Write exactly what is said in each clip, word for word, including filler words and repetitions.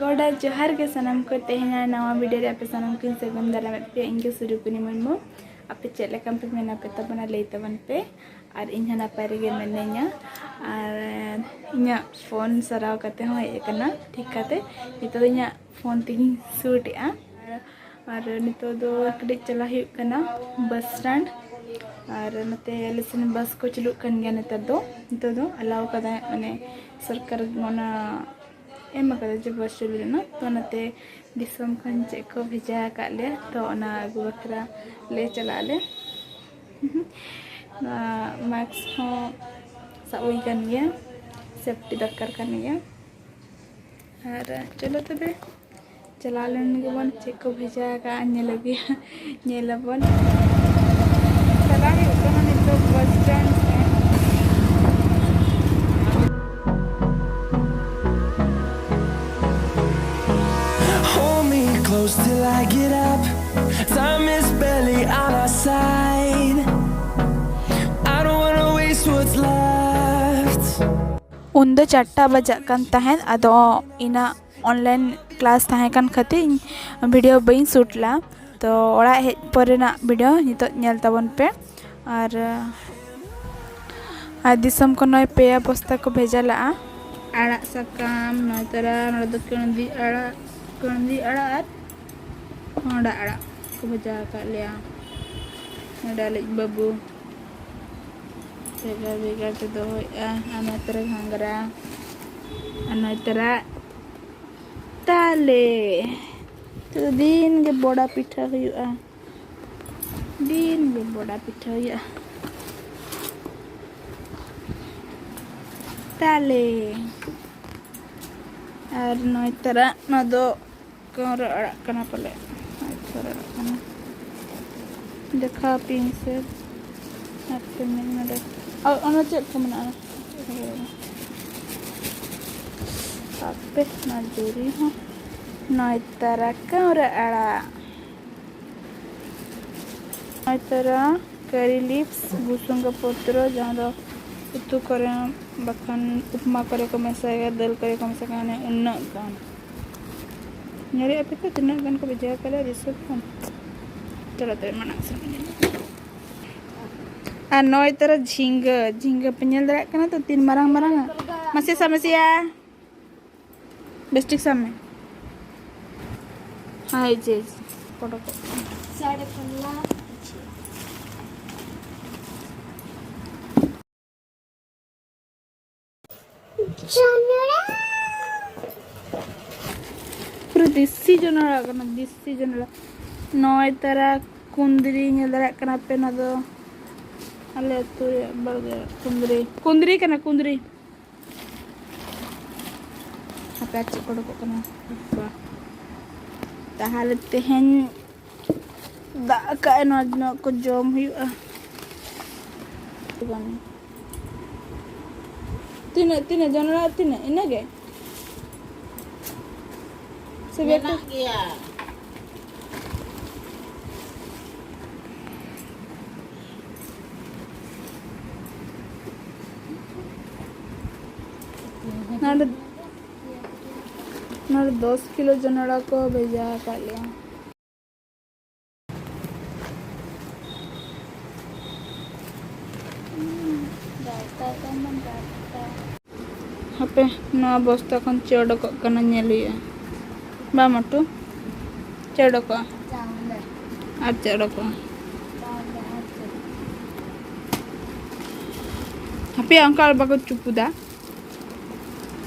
ᱜᱚᱰᱟ ᱡᱚᱦᱟᱨ ᱜᱮ ᱥᱟᱱᱟᱢ ᱠᱚ᱾ ᱛᱮᱦᱮᱧᱟᱜ ᱱᱟᱣᱟ ᱵᱷᱤᱰᱤᱭᱳ ᱨᱮ ᱟᱯᱮ ᱥᱟᱱᱟᱢ ᱠᱚᱧ ᱥᱟᱹᱜᱩᱱ ᱫᱟᱨᱟᱢᱮᱫ ᱯᱮᱭᱟ᱾ ᱤᱧ ᱜᱮ ᱥᱩᱨᱩᱠᱩᱱᱤ ᱢᱩᱨᱢᱩ᱾ ᱟᱯᱮ ᱪᱮᱫ ᱞᱮᱠᱟ ᱯᱮ ᱢᱮᱱᱟᱜ ᱯᱮ ᱛᱟᱵᱚᱱᱟ, ᱞᱟᱹᱭ ᱛᱟᱵᱚᱱ ᱯᱮ᱾ ᱟᱨ ᱤᱧ ᱦᱚᱸ ᱱᱟᱯᱟᱭ ᱨᱮᱜᱮ ᱢᱮᱱᱟᱹᱧᱟ᱾ ᱟᱨ ᱤᱧᱟᱹᱜ ᱯᱷᱳᱱ ᱥᱟᱨᱟᱣ ᱠᱟᱛᱮ ᱦᱚᱸ ᱦᱮᱡ ᱟᱠᱟᱱᱟ ᱴᱷᱤᱠ ᱠᱟᱛᱮ᱾ ᱱᱤᱛᱚᱜ ᱫᱚ ᱤᱧᱟᱹᱜ ᱯᱷᱳᱱ ᱛᱮᱜᱮᱧ ᱥᱩᱴ ᱮᱫᱟ᱾ ᱟᱨ ᱱᱤᱛᱚᱜ ᱫᱚ ᱠᱟᱹᱴᱤᱡ ᱪᱟᱞᱟᱜ ᱦᱩᱭᱩᱜ ᱠᱟᱱᱟ ᱵᱟᱥ ᱥᱴᱮᱱᱰ᱾ ᱟᱨ ᱱᱚᱛᱮ ᱟᱞᱮ ᱥᱮᱱ ᱵᱟᱥ ᱠᱚ ᱪᱟᱹᱞᱩᱜ ᱠᱟᱱ ᱜᱮᱭᱟ ᱱᱮᱛᱟᱨ ᱫᱚ᱾ ᱱᱤᱛᱚᱜ ᱫᱚ ᱟᱞᱟᱣ ᱠᱟᱫᱟᱭ, ᱢᱟᱱᱮ ᱥᱚᱨᱠᱟᱨ ᱚᱱᱟ ᱮᱢ ᱟᱠᱟᱫᱟ ᱡᱮ ᱵᱟᱥ ᱪᱟᱹᱞᱩ ᱨᱮᱱᱟᱜ᱾ ᱛᱚ ᱚᱱᱟᱛᱮ ᱫᱤᱥᱚᱢ ᱠᱷᱚᱱ ᱪᱮᱫ ᱠᱚ ᱵᱷᱮᱡᱟ ᱟᱠᱟᱫ ᱞᱮᱭᱟ, ᱛᱚ ᱚᱱᱟ ᱟᱹᱜᱩ ᱵᱟᱠᱷᱨᱟ ᱞᱮ ᱪᱟᱞᱟᱜ ᱟᱞᱮ᱾ ᱱᱚᱣᱟ ᱢᱟᱥᱠ ᱦᱚᱸ ᱥᱟᱵ ᱦᱩᱭ ᱠᱟᱱ ᱜᱮᱭᱟ, ᱥᱮᱯᱴᱤ ᱫᱚᱨᱠᱟᱨ ᱠᱟᱱ ᱜᱮᱭᱟ᱾ ᱟᱨ ᱪᱚᱞᱚ ᱛᱚᱵᱮ ᱪᱟᱞᱟᱣ ᱞᱮᱱ ᱜᱮᱵᱚᱱ, ᱪᱮᱫ ᱠᱚ ᱵᱷᱮᱡᱟ ᱟᱠᱟᱫᱼᱟ ᱧᱮᱞ ᱟᱹᱜᱩᱭᱟ, ᱧᱮᱞ ᱟᱵᱚᱱ᱾ ᱪᱟᱞᱟᱣ ᱦᱩᱭᱩᱜ ᱠᱟᱱᱟ ᱱᱤᱛᱚᱜ ᱵᱟᱥ ᱥᱴᱮᱱᱰ ᱥᱮᱫ᱾ Hold me close till I get up. Time is barely on our side. I don't wanna waste what's left. ᱩᱱᱫᱚ ᱪᱟᱨᱴᱟ ᱵᱟᱡᱟᱜ ᱠᱟᱱ ᱛᱟᱦᱮᱸᱫ᱾ ᱟᱫᱚ ᱤᱧᱟᱹᱜ ᱚᱱᱞᱟᱭᱤᱱ ᱠᱞᱟᱥ ᱛᱟᱦᱮᱸ ᱠᱟᱱ ᱠᱷᱟᱹᱛᱤᱨ ᱤᱧ ᱵᱷᱤᱰᱤᱭᱳ ᱵᱟᱹᱧ ᱥᱩᱴ ᱞᱮᱫᱼᱟ᱾ ᱛᱚ ᱚᱲᱟᱜ ᱦᱮᱡ ᱯᱚᱨᱮᱱᱟᱜ ᱵᱷᱤᱰᱤᱭᱳ ᱱᱤᱛᱚᱜ ᱧᱮᱞ ᱛᱟᱵᱚᱱ ᱯᱮ᱾ ᱟᱨ ᱟᱨ ᱫᱤᱥᱚᱢ ᱠᱷᱚᱱ ᱱᱚᱜᱼᱚᱭ ᱯᱮᱭᱟ ᱵᱚᱥᱛᱟ ᱠᱚ ᱵᱷᱮᱡᱟ ᱞᱟᱜᱼᱟ᱾ ᱟᱲᱟᱜ ᱥᱟᱠᱟᱢ, ᱱᱚᱜᱼᱚᱭ ᱛᱚᱨᱟ ᱱᱚᱰᱮ ᱫᱚ ᱠᱟᱹᱬᱫᱤ ᱟᱲᱟᱜ, ᱠᱟᱹᱬᱫᱤ ᱟᱲᱟᱜ ᱟᱨ ᱠᱚᱸᱦᱰᱟ ᱟᱲᱟᱜ ᱠᱚ ᱵᱷᱮᱡᱟ ᱟᱠᱟᱫ ᱞᱮᱭᱟ᱾ ᱱᱚᱰᱮ ᱟᱞᱮ ᱵᱟᱹᱵᱩ ᱵᱷᱮᱜᱟᱨ ᱵᱷᱮᱜᱟᱨ ᱛᱮ ᱫᱚᱦᱚᱭᱮᱫᱼᱟ᱾ ᱟᱨ ᱱᱚᱛᱮ ᱨᱮ ᱜᱷᱟᱸᱜᱽᱨᱟ, ᱟᱨ ᱱᱚᱛᱮ ᱨᱮ ᱛᱟᱞᱮ᱾ ᱛᱚ ᱫᱤᱱ ᱜᱮ ᱵᱚᱲᱟ ᱯᱤᱴᱷᱟᱹ ᱦᱩᱭᱩᱜᱼᱟ, ᱫᱤᱱ ᱜᱮ ᱵᱚᱲᱟ ᱯᱤᱴᱷᱟᱹ ᱦᱩᱭᱩᱜᱼᱟ᱾ ᱛᱟᱞᱮ ᱟᱨ ᱱᱚᱭ ᱛᱟᱨᱟ, ᱱᱚᱣᱟ ᱫᱚ ᱠᱟᱹᱣᱨᱟᱹ ᱟᱲᱟᱜ ᱠᱟᱱᱟ ᱯᱟᱞᱮ᱾ ᱦᱳᱭ, ᱠᱟᱹᱣᱨᱟᱹ ᱟᱲᱟᱜ ᱠᱟᱱᱟ᱾ ᱫᱮᱠᱷᱟᱣ ᱟᱯᱮᱭᱟᱹᱧ ᱥᱮ᱾ ᱟᱨ ᱯᱮ ᱢᱮᱱ ᱱᱚᱰᱮ᱾ ᱟᱨ ᱚᱱᱟ ᱪᱮᱫ ᱠᱚ ᱢᱮᱱᱟᱜᱼᱟ? ᱦᱟᱯᱮ, ᱱᱚᱣᱟ ᱡᱩᱨᱤ ᱦᱚᱸ᱾ ᱱᱚᱭ ᱛᱟᱨᱟ ᱠᱟᱹᱣᱨᱟᱹ ᱟᱲᱟᱜ᱾ ᱱᱚᱭ ᱛᱟᱨᱟ ᱠᱟᱨᱤ ᱞᱤᱯᱥ, ᱵᱷᱩᱥᱩᱝᱜᱟ ᱯᱚᱛᱨᱚ, ᱡᱟᱦᱟᱸ ᱫᱚ ᱩᱛᱩ ᱠᱚᱨᱮ ᱵᱟᱠᱷᱟᱱ ᱩᱯᱢᱟ ᱠᱚᱨᱮ ᱠᱚ ᱢᱮᱥᱟᱭᱟ, ᱫᱟᱹᱞ ᱠᱚᱨᱮ ᱠᱚ ᱢᱮᱥᱟᱭᱟ, ᱢᱟᱱᱮ ᱩᱱᱟᱹᱜ ᱜᱟᱱ᱾ ᱧᱮᱞᱮᱫᱼᱟ ᱯᱮ ᱛᱚ ᱛᱤᱱᱟᱹᱜ ᱜᱟᱱ ᱠᱚ ᱵᱷᱮᱡᱟ ᱟᱠᱟᱫᱟ ᱨᱤᱥᱤᱯ ᱠᱷᱚᱱ᱾ ᱪᱚᱞᱚ ᱛᱚᱵᱮ ᱢᱟᱲᱟᱝ ᱥᱮᱫ ᱵᱚᱱ ᱧᱮᱞᱟ᱾ ᱟᱨ ᱱᱚᱜᱼᱚᱭ ᱛᱟᱨᱟ ᱡᱷᱤᱸᱜᱟᱹ, ᱡᱷᱤᱸᱜᱟᱹ ᱯᱮ ᱧᱮᱞ ᱫᱟᱲᱮᱭᱟᱜ ᱠᱟᱱᱟ ᱛᱚ, ᱛᱤᱱ ᱢᱟᱨᱟᱝ ᱢᱟᱨᱟᱝ ᱟ᱾ ᱢᱟᱥᱮ ᱥᱟᱵ ᱢᱮᱥᱮᱭᱟ, ᱵᱮᱥ ᱴᱷᱤᱠ ᱥᱟᱵ ᱢᱮ᱾ ᱦᱳᱭ ᱡᱮ, ᱯᱚᱴᱚᱠᱚᱜ ᱠᱟᱱᱟ᱾ ᱡᱚᱱᱚᱲᱟ᱾ ᱯᱩᱨᱟᱹ ᱫᱮᱥᱤ ᱡᱚᱱᱚᱲᱟ ᱠᱟᱱᱟ, ᱫᱮᱥᱤ ᱡᱚᱱᱚᱲᱟ᱾ ᱱᱚᱜᱼᱚᱭ ᱛᱟᱨᱟ ᱠᱩᱸᱫᱽᱨᱤ ᱧᱮᱞ ᱫᱟᱲᱮᱭᱟᱜ ᱠᱟᱱᱟ ᱯᱮ, ᱱᱚᱣᱟ ᱫᱚ ᱟᱞᱮ ᱟᱹᱛᱩ ᱨᱮᱭᱟᱜ ᱵᱟᱲᱜᱮ ᱨᱮ ᱠᱩᱸᱫᱽᱨᱤ, ᱠᱩᱸᱫᱽᱨᱤ ᱠᱟᱱᱟ, ᱠᱩᱸᱫᱽᱨᱤ᱾ ᱦᱟᱯᱮ ᱟᱨ ᱪᱮᱫ ᱠᱚ ᱚᱰᱚᱠᱚᱜ ᱠᱟᱱᱟ᱾ ᱵᱟ᱾ ᱛᱟᱦᱚᱞᱮ ᱛᱮᱦᱮᱧ ᱫᱟᱜ ᱟᱠᱟᱫ ᱟᱭ, ᱱᱚᱣᱟ, ᱱᱚᱣᱟ ᱠᱚ ᱡᱚᱢ ᱦᱩᱭᱩᱜᱼᱟ᱾ ᱛᱤᱱᱟᱹᱜ, ᱛᱤᱱᱟᱹᱜ ᱡᱚᱱᱚᱲᱟ, ᱛᱤᱱᱟᱹᱜ? ᱤᱱᱟᱹᱜᱮ? ᱥᱮ ᱵᱮᱴᱟ? ᱢᱮᱱᱟᱜ ᱜᱮᱭᱟ᱾ ᱱᱚᱰᱮ, ᱱᱚᱰᱮ ᱫᱚᱥ ᱠᱤᱞᱳ ᱡᱚᱱᱚᱲᱟ ᱠᱚ ᱵᱷᱮᱡᱟ ᱟᱠᱟᱫ ᱞᱮᱭᱟ᱾ ᱦᱟᱯᱮ, ᱱᱚᱣᱟ ᱵᱚᱥᱛᱟ ᱠᱷᱚᱱ ᱪᱮᱫ ᱚᱰᱚᱠᱚᱜ ᱠᱟᱱᱟ, ᱧᱮᱞ ᱦᱩᱭᱩᱜᱼᱟ᱾ ᱵᱟ ᱢᱚᱴᱩ, ᱪᱮᱫ ᱚᱰᱚᱠᱚᱜᱼᱟ? ᱟᱨ ᱪᱮᱫ ᱚᱰᱚᱠᱚᱜᱼᱟ? ᱦᱟᱯᱮ, ᱚᱱᱠᱟ ᱵᱟᱠᱚ ᱪᱩᱯᱩᱫᱟ᱾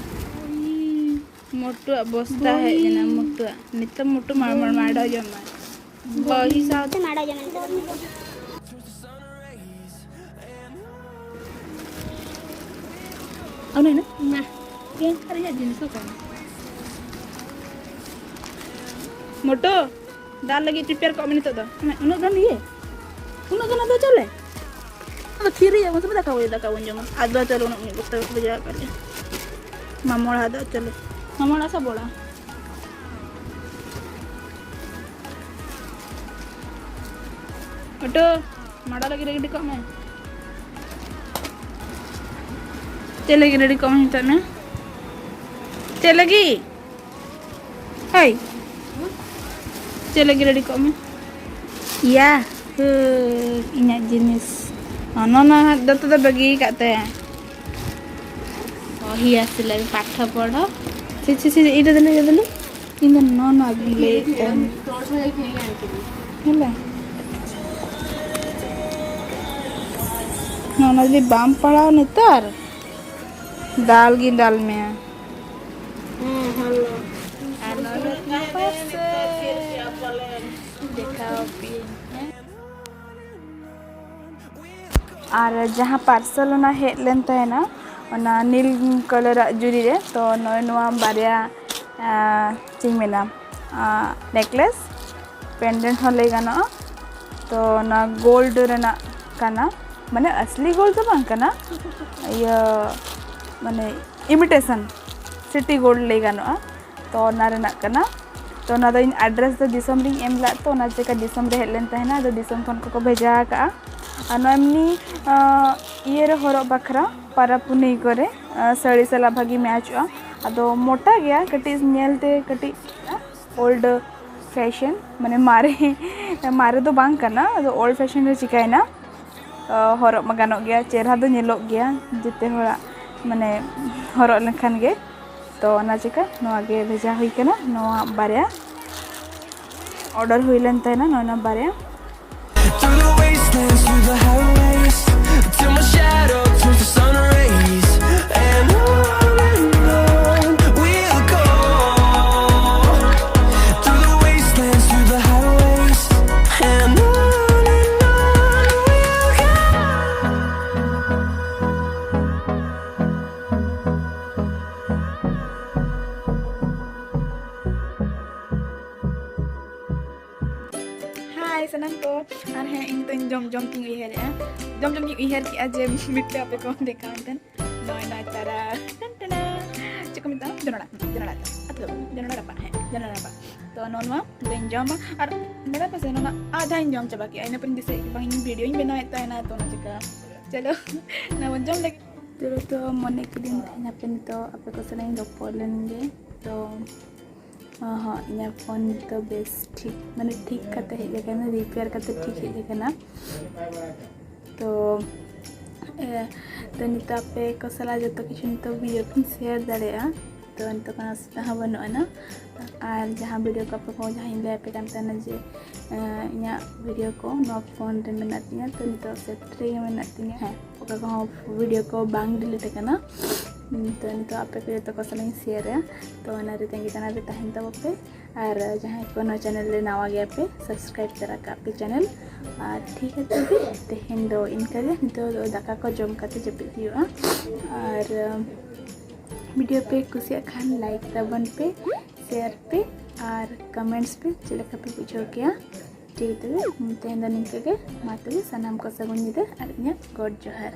ᱢᱚᱴᱩᱣᱟᱜ ᱵᱚᱥᱛᱟ ᱦᱮᱡ ᱮᱱᱟ, ᱢᱚᱴᱩᱣᱟᱜ᱾ ᱱᱤᱛᱚᱜ ᱢᱚᱴᱩ ᱢᱟᱲ-, ᱢᱟᱲ-, ᱢᱟᱰᱚ ᱡᱚᱢᱟ᱾ ᱵᱟᱹᱦᱤ ᱥᱟᱶᱛᱮ ᱢᱟᱰᱚ ᱡᱚᱢᱟ ᱱᱤᱛᱚᱜ ᱫᱚ᱾ ᱟᱹᱣᱨᱤ ᱦᱮᱱᱟᱜ? ᱢᱟ᱾ ᱪᱮᱫ? ᱟᱨ ᱤᱧᱟᱹᱜ ᱡᱤᱱᱤᱥ ᱦᱚᱸ ᱠᱟᱱᱟ᱾ ᱢᱚᱴᱩ, ᱫᱟᱜ ᱞᱟᱹᱜᱤᱫ prepare ᱠᱚᱜ ᱢᱮ ᱱᱤᱛᱚᱜ ᱫᱚ᱾ ᱩᱱᱟᱹᱜ ᱜᱟᱱ ᱤᱭᱟᱹ? ᱩᱱᱟᱹᱜ ᱜᱟᱱ ᱟᱫᱚ ᱪᱟᱣᱞᱮ? ᱟᱫᱚ ᱛᱷᱤᱨ ᱨᱮᱭᱟᱜ ᱢᱚᱛᱞᱚᱵ ᱫᱟᱠᱟ ᱵᱚ-, ᱫᱟᱠᱟ ᱵᱚᱱ ᱡᱚᱢᱟ᱾ ᱟᱫᱚ ᱪᱚᱞᱚ ᱩᱱᱟᱹᱜ ᱢᱤᱫ ᱵᱚᱥᱛᱟ ᱠᱚ ᱵᱷᱮᱡᱟ ᱟᱠᱟᱫ ᱞᱮᱭᱟ᱾ ᱢᱟᱢᱚ ᱚᱲᱟᱜ ᱫᱚ ᱪᱚᱞᱚ᱾ ᱢᱟᱢᱚ ᱚᱲᱟᱜ ᱥᱮ ᱵᱚᱲᱟ? ᱚᱴᱳ, ᱢᱟᱰᱟ ᱞᱟᱹᱜᱤᱫ ready ᱠᱚᱜ ᱢᱮ᱾ ᱪᱮᱫ ᱞᱟᱹᱜᱤᱫ ready ᱠᱚᱜ ᱢᱮ ᱢᱮᱛᱟᱜ ᱢᱮ? ᱪᱮᱫ ᱞᱟᱹᱜᱤᱫ? ᱦᱳᱭ, ᱪᱮᱫ ᱞᱟᱹᱜᱤᱫ ᱨᱮᱰᱤ ᱠᱚᱜ ᱢᱮ? ᱭᱟ, ᱦᱩ, ᱤᱧᱟᱹᱜ ᱡᱤᱱᱤᱥ᱾ ᱚᱱᱟ ᱱᱟ ᱫᱚᱛᱚ ᱫᱚ ᱵᱟᱹᱜᱤ ᱠᱟᱜ ᱛᱟᱭᱟ᱾ ᱚ, ᱦᱤᱭᱟ ᱥᱤᱞᱟᱹᱭ ᱯᱟᱴᱷᱟ ᱯᱚᱲᱦᱚ᱾ ᱪᱮ, ᱪᱮ, ᱪᱮ, ᱤᱧ ᱫᱚ ᱱᱚᱣᱟ ᱱᱚᱣᱟ ᱜᱤᱧ ᱞᱟᱹᱭᱮᱫ ᱛᱟᱦᱮᱱ᱾ ᱦᱮᱸ᱾ ᱱᱚᱣᱟ ᱡᱩᱫᱤ ᱵᱟᱢ ᱯᱟᱲᱦᱟᱣ ᱱᱮᱛᱟᱨ, ᱫᱟᱞ ᱜᱤᱧ ᱫᱟᱞ ᱢᱮᱭᱟ᱾ ᱦᱮᱸ, ᱦᱮᱞᱳ᱾ ᱟᱨ ᱱᱚᱣᱟ ᱫᱚ ᱯᱟᱥᱮ ᱫᱮᱠᱷᱟᱣ ᱯᱮᱭᱟᱹᱧ, ᱦᱮᱸ᱾ ᱟᱨ ᱡᱟᱦᱟᱸ ᱯᱟᱨᱥᱮᱞ ᱚᱱᱟ ᱦᱮᱡ ᱞᱮᱱ ᱛᱟᱦᱮᱱᱟ, ᱚᱱᱟ ᱱᱤᱞ ᱠᱟᱞᱟᱨᱟᱜ ᱡᱩᱨᱤ ᱨᱮ, ᱛᱚ ᱱᱚᱜᱼᱚᱭ ᱱᱚᱣᱟ ᱵᱟᱨᱭᱟ, ᱟᱸ, ᱪᱮᱫ ᱤᱧ ᱢᱮᱱᱟ, ᱟᱸ, ᱱᱮᱠᱞᱮᱥ, ᱯᱮᱱᱰᱮᱱᱴ ᱦᱚᱸ ᱞᱟᱹᱭ ᱜᱟᱱᱚᱜᱼᱟ᱾ ᱛᱚ ᱚᱱᱟ ᱜᱳᱞᱰ ᱨᱮᱱᱟᱜ ᱠᱟᱱᱟ, ᱢᱟᱱᱮ ᱟᱥᱞᱤ ᱜᱳᱞᱰ ᱫᱚ ᱵᱟᱝ ᱠᱟᱱᱟ, ᱤᱭᱟᱹ, ᱢᱟᱱᱮ ᱤᱢᱤᱴᱮᱥᱚᱱ ᱥᱤᱴᱤ ᱜᱳᱞᱰ ᱞᱟᱹᱭ ᱜᱟᱱᱚᱜᱼᱟ᱾ ᱛᱚ ᱚᱱᱟ ᱨᱮᱱᱟᱜ ᱠᱟᱱᱟ᱾ ᱛᱚ ᱚᱱᱟ ᱫᱚ ᱤᱧ ᱟᱰᱨᱮᱥ ᱫᱚ ᱫᱤᱥᱚᱢ ᱨᱤᱧ ᱮᱢ ᱞᱮᱫ, ᱛᱚ ᱚᱱᱟ ᱪᱮᱠᱟ ᱫᱤᱥᱚᱢ ᱨᱮ ᱦᱮᱡ ᱞᱮᱱ ᱛᱟᱦᱮᱱᱟ, ᱟᱫᱚ ᱫᱤᱥᱚᱢ ᱠᱷᱚᱱ ᱠᱚᱠᱚ ᱵᱷᱮᱡᱟ ᱟᱠᱟᱫᱼᱟ᱾ ᱟᱨ ᱱᱚᱣᱟ ᱮᱢᱱᱤ, ᱟᱸ, ᱤᱭᱟᱹ ᱨᱮ ᱦᱚᱨᱚᱜ ᱵᱟᱠᱷᱨᱟ, ᱯᱟᱨᱟᱵᱽ ᱯᱩᱱᱟᱹᱭ ᱠᱚᱨᱮ, ᱟᱸ, ᱥᱟᱹᱲᱤ ᱥᱟᱞᱟᱜ ᱵᱷᱟᱜᱮ ᱢᱮᱪᱚᱜᱼᱟ᱾ ᱟᱫᱚ ᱢᱚᱴᱟ ᱜᱮᱭᱟ, ᱠᱟᱹᱴᱤᱡ ᱧᱮᱞᱛᱮ ᱠᱟᱹᱴᱤᱡ ᱳᱞᱰ ᱯᱷᱮᱥᱚᱱ, ᱢᱟᱱᱮ ᱢᱟᱨᱮ, ᱢᱟᱨᱮ ᱫᱚ ᱵᱟᱝ ᱠᱟᱱᱟ, ᱟᱫᱚ ᱳᱞᱰ ᱯᱷᱮᱥᱚᱱ ᱨᱮ ᱪᱤᱠᱟᱹᱭᱮᱱᱟ, ᱟᱸ, ᱦᱚᱨᱚᱜ ᱢᱟ ᱜᱟᱱᱚᱜ ᱜᱮᱭᱟ, ᱪᱮᱦᱨᱟ ᱫᱚ ᱧᱮᱞᱚᱜ ᱜᱮᱭᱟ ᱡᱮᱛᱮ ᱦᱚᱲᱟᱜ, ᱢᱟᱱᱮ ᱦᱚᱨᱚᱜ ᱞᱮᱱᱠᱷᱟᱱ ᱜᱮ᱾ ᱛᱚ ᱚᱱᱟ ᱪᱤᱠᱟᱹ ᱱᱚᱣᱟ ᱜᱮ ᱵᱷᱮᱡᱟ ᱦᱩᱭ ᱠᱟᱱᱟ, ᱱᱚᱣᱟ ᱵᱟᱨᱭᱟ ᱚᱰᱟᱨ ᱦᱩᱭ ᱞᱮᱱ ᱛᱟᱦᱮᱱᱟ, ᱱᱚᱜᱼᱚᱭ ᱱᱚᱣᱟ ᱵᱟᱨᱭᱟ᱾ Through the wastelands, through the highways, till my shadow turns to sun rays. And on and on we'll go. Through the wastelands, through the highways, and on and on we'll go. ᱦᱟᱭ ᱥᱟᱱᱟᱢ ᱠᱚ, ᱟᱨ ᱦᱮᱸ, ᱤᱧ ᱫᱚᱧ ᱡᱚᱢ ᱡᱚᱢ ᱛᱤᱧ ᱩᱭᱦᱟᱹᱨᱮᱜᱼᱟ, ᱡᱚᱢ ᱡᱚᱢ ᱛᱤᱧ ᱩᱭᱦᱟᱹᱨ ᱠᱮᱜᱼᱟ ᱡᱮ ᱢᱤᱫᱴᱮᱡ ᱟᱯᱮ ᱠᱚ ᱫᱮᱠᱷᱟᱣ ᱛᱮᱱ ᱱᱚᱜᱼᱚᱭ ᱱᱚᱣᱟ ᱪᱟᱨᱟ, ᱴᱟᱱ ᱴᱟᱱᱟ, ᱪᱮᱫ ᱠᱚ ᱢᱮᱛᱟᱜᱼᱟ, ᱡᱚᱱᱚᱲᱟ, ᱡᱚᱱᱚᱲᱟ ᱟᱛᱟ, ᱟᱛᱟ ᱫᱚ ᱵᱟᱝ, ᱡᱚᱱᱚᱲᱟ ᱨᱟᱯᱟᱜ, ᱦᱮᱸ, ᱡᱚᱱᱚᱲᱟ ᱨᱟᱯᱟᱜ᱾ ᱛᱚ ᱱᱚᱣᱟ ᱱᱚᱣᱟ ᱫᱚᱧ ᱡᱚᱢᱟ, ᱟᱨ ᱧᱮᱞᱟ ᱯᱮᱥᱮ, ᱱᱚᱣᱟ ᱟᱫᱷᱟᱧ ᱡᱚᱢ ᱪᱟᱵᱟ ᱠᱮᱜᱼᱟ, ᱤᱱᱟᱹ ᱯᱚᱨᱮᱧ ᱫᱤᱥᱟᱹᱭᱮᱫ ᱵᱟᱝ, ᱤᱧ ᱵᱷᱤᱰᱤᱭᱳᱧ ᱵᱮᱱᱟᱣᱮᱫ ᱛᱟᱦᱮᱱᱟ, ᱛᱚ ᱚᱱᱟ ᱪᱤᱠᱟ, ᱪᱚᱞᱚ, ᱱᱚᱣᱟ ᱵᱚᱱ ᱡᱚᱢ ᱞᱟᱹᱜᱤᱫ᱾ ᱪᱚᱞᱚ, ᱛᱚ ᱢᱚᱱᱮ ᱠᱤᱫᱟᱹᱧ ᱛᱮᱦᱮᱧ ᱟᱯᱮ ᱱᱤᱛᱚᱜ ᱟᱯᱮ ᱠᱚ ᱥᱟᱞᱟᱜ ᱤᱧ ᱨᱚᱯᱚᱲ ᱞᱮᱱ ᱜᱮ, ᱛᱚ ᱦᱚᱸ, ᱤᱧᱟᱹᱜ ᱯᱷᱳᱱ ᱱᱤᱛᱚᱜ ᱵᱮᱥ ᱴᱷᱤᱠ, ᱢᱟᱱᱮ ᱴᱷᱤᱠ ᱠᱟᱛᱮ ᱦᱮᱡ ᱟᱠᱟᱱᱟ, ᱨᱤᱯᱮᱭᱟᱨ ᱠᱟᱛᱮ ᱴᱷᱤᱠ ᱦᱮᱡ ᱟᱠᱟᱱᱟ᱾ ᱛᱚ ᱮ, ᱛᱚ ᱱᱤᱛᱚᱜ ᱟᱯᱮ ᱠᱚ ᱥᱟᱞᱟᱜ ᱡᱚᱛᱚ ᱠᱤᱪᱷᱩ ᱱᱤᱛᱚᱜ ᱵᱷᱤᱰᱤᱭᱳ ᱠᱚᱧ ᱥᱮᱭᱟᱨ ᱫᱟᱲᱮᱭᱟᱜᱼᱟ᱾ ᱛᱚ ᱱᱤᱛᱚᱜ ᱠᱳᱱᱳ ᱚᱥᱩᱵᱤᱫᱷᱟ ᱦᱚᱸ ᱵᱟᱹᱱᱩᱜ ᱟᱱᱟ᱾ ᱟᱨ ᱡᱟᱦᱟᱸ ᱵᱷᱤᱰᱤᱭᱳ ᱠᱚ ᱟᱯᱮ ᱠᱚ ᱡᱟᱦᱟᱸᱧ ᱞᱟᱹᱭ ᱟᱯᱮ ᱠᱟᱱ ᱛᱟᱦᱮᱱᱟ ᱡᱮ ᱮ, ᱤᱧᱟᱹᱜ ᱵᱷᱤᱰᱤᱭᱳ ᱠᱚ ᱱᱚᱣᱟ ᱯᱷᱳᱱ ᱨᱮ ᱢᱮᱱᱟᱜ ᱛᱤᱧᱟᱹ, ᱛᱚ ᱱᱤᱛᱚᱜ ᱥᱮᱯ ᱨᱮᱜᱮ ᱢᱮᱱᱟᱜ ᱛᱤᱧᱟᱹ᱾ ᱦᱮᱸ, ᱚᱠᱟ ᱠᱚᱦᱚᱸ ᱵᱷᱤᱰᱤᱭᱳ ᱠᱚ ᱵᱟᱝ ᱰᱤᱞᱤᱴ ᱟᱠᱟᱱᱟ᱾ ᱩᱸ, ᱛᱚ ᱱᱤᱛᱚᱜ ᱟᱯᱮ ᱠᱚ ᱡᱚᱛᱚ ᱠᱚ ᱥᱟᱞᱟᱜ ᱤᱧ ᱥᱮᱭᱟᱨᱟ᱾ ᱛᱚ ᱚᱱᱟ ᱨᱮ ᱛᱟᱺᱜᱤ ᱛᱟᱲᱟᱜ ᱨᱮ ᱛᱟᱦᱮᱱ ᱛᱟᱵᱚ ᱯᱮ᱾ ᱟᱨ ᱡᱟᱦᱟᱸᱭ ᱠᱚ ᱱᱚᱣᱟ ᱪᱮᱱᱮᱞ ᱨᱮ ᱱᱟᱣᱟ ᱜᱮᱭᱟ ᱯᱮ, ᱥᱟᱵᱥᱠᱨᱟᱭᱤᱵ ᱛᱚᱨᱟ ᱠᱟᱜ ᱯᱮ ᱪᱮᱱᱮᱞ᱾ ᱟᱨ ᱴᱷᱤᱠ ᱟᱪᱷᱮ ᱛᱚᱵᱮ, ᱛᱮᱦᱮᱧ ᱫᱚ ᱤᱱᱠᱟᱹ ᱜᱮ, ᱱᱤᱛᱚᱜ ᱫᱚ ᱫᱟᱠᱟ ᱠᱚ ᱡᱚᱢ ᱠᱟᱛᱮ ᱡᱟᱹᱯᱤᱫ ᱦᱩᱭᱩᱜᱼᱟ᱾ ᱟᱨ ᱵᱷᱤᱰᱤᱭᱳ ᱯᱮ ᱠᱩᱥᱤᱭᱟᱜ ᱠᱷᱟᱱ ᱞᱟᱭᱤᱠ ᱛᱟᱵᱚᱱ ᱯᱮ, ᱥᱮᱭᱟᱨ ᱯᱮ ᱟᱨ ᱠᱚᱢᱮᱱᱴᱥ ᱯᱮ ᱪᱮᱫ ᱞᱮᱠᱟ ᱯᱮ ᱵᱩᱡᱷᱟᱹᱣ ᱠᱮᱜᱼᱟ᱾ ᱴᱷᱤᱠ ᱛᱚᱵᱮ, ᱛᱮᱦᱮᱧ ᱫᱚ ᱱᱤᱝᱠᱟᱹ ᱜᱮ᱾ ᱢᱟ ᱛᱚᱵᱮ ᱥᱟᱱᱟᱢ ᱠᱚ ᱥᱟᱹᱜᱩᱱ ᱧᱤᱫᱟᱹ ᱟᱨ ᱤᱧᱟᱹᱜ ᱜᱚᱰ ᱡᱚᱦᱟᱨ᱾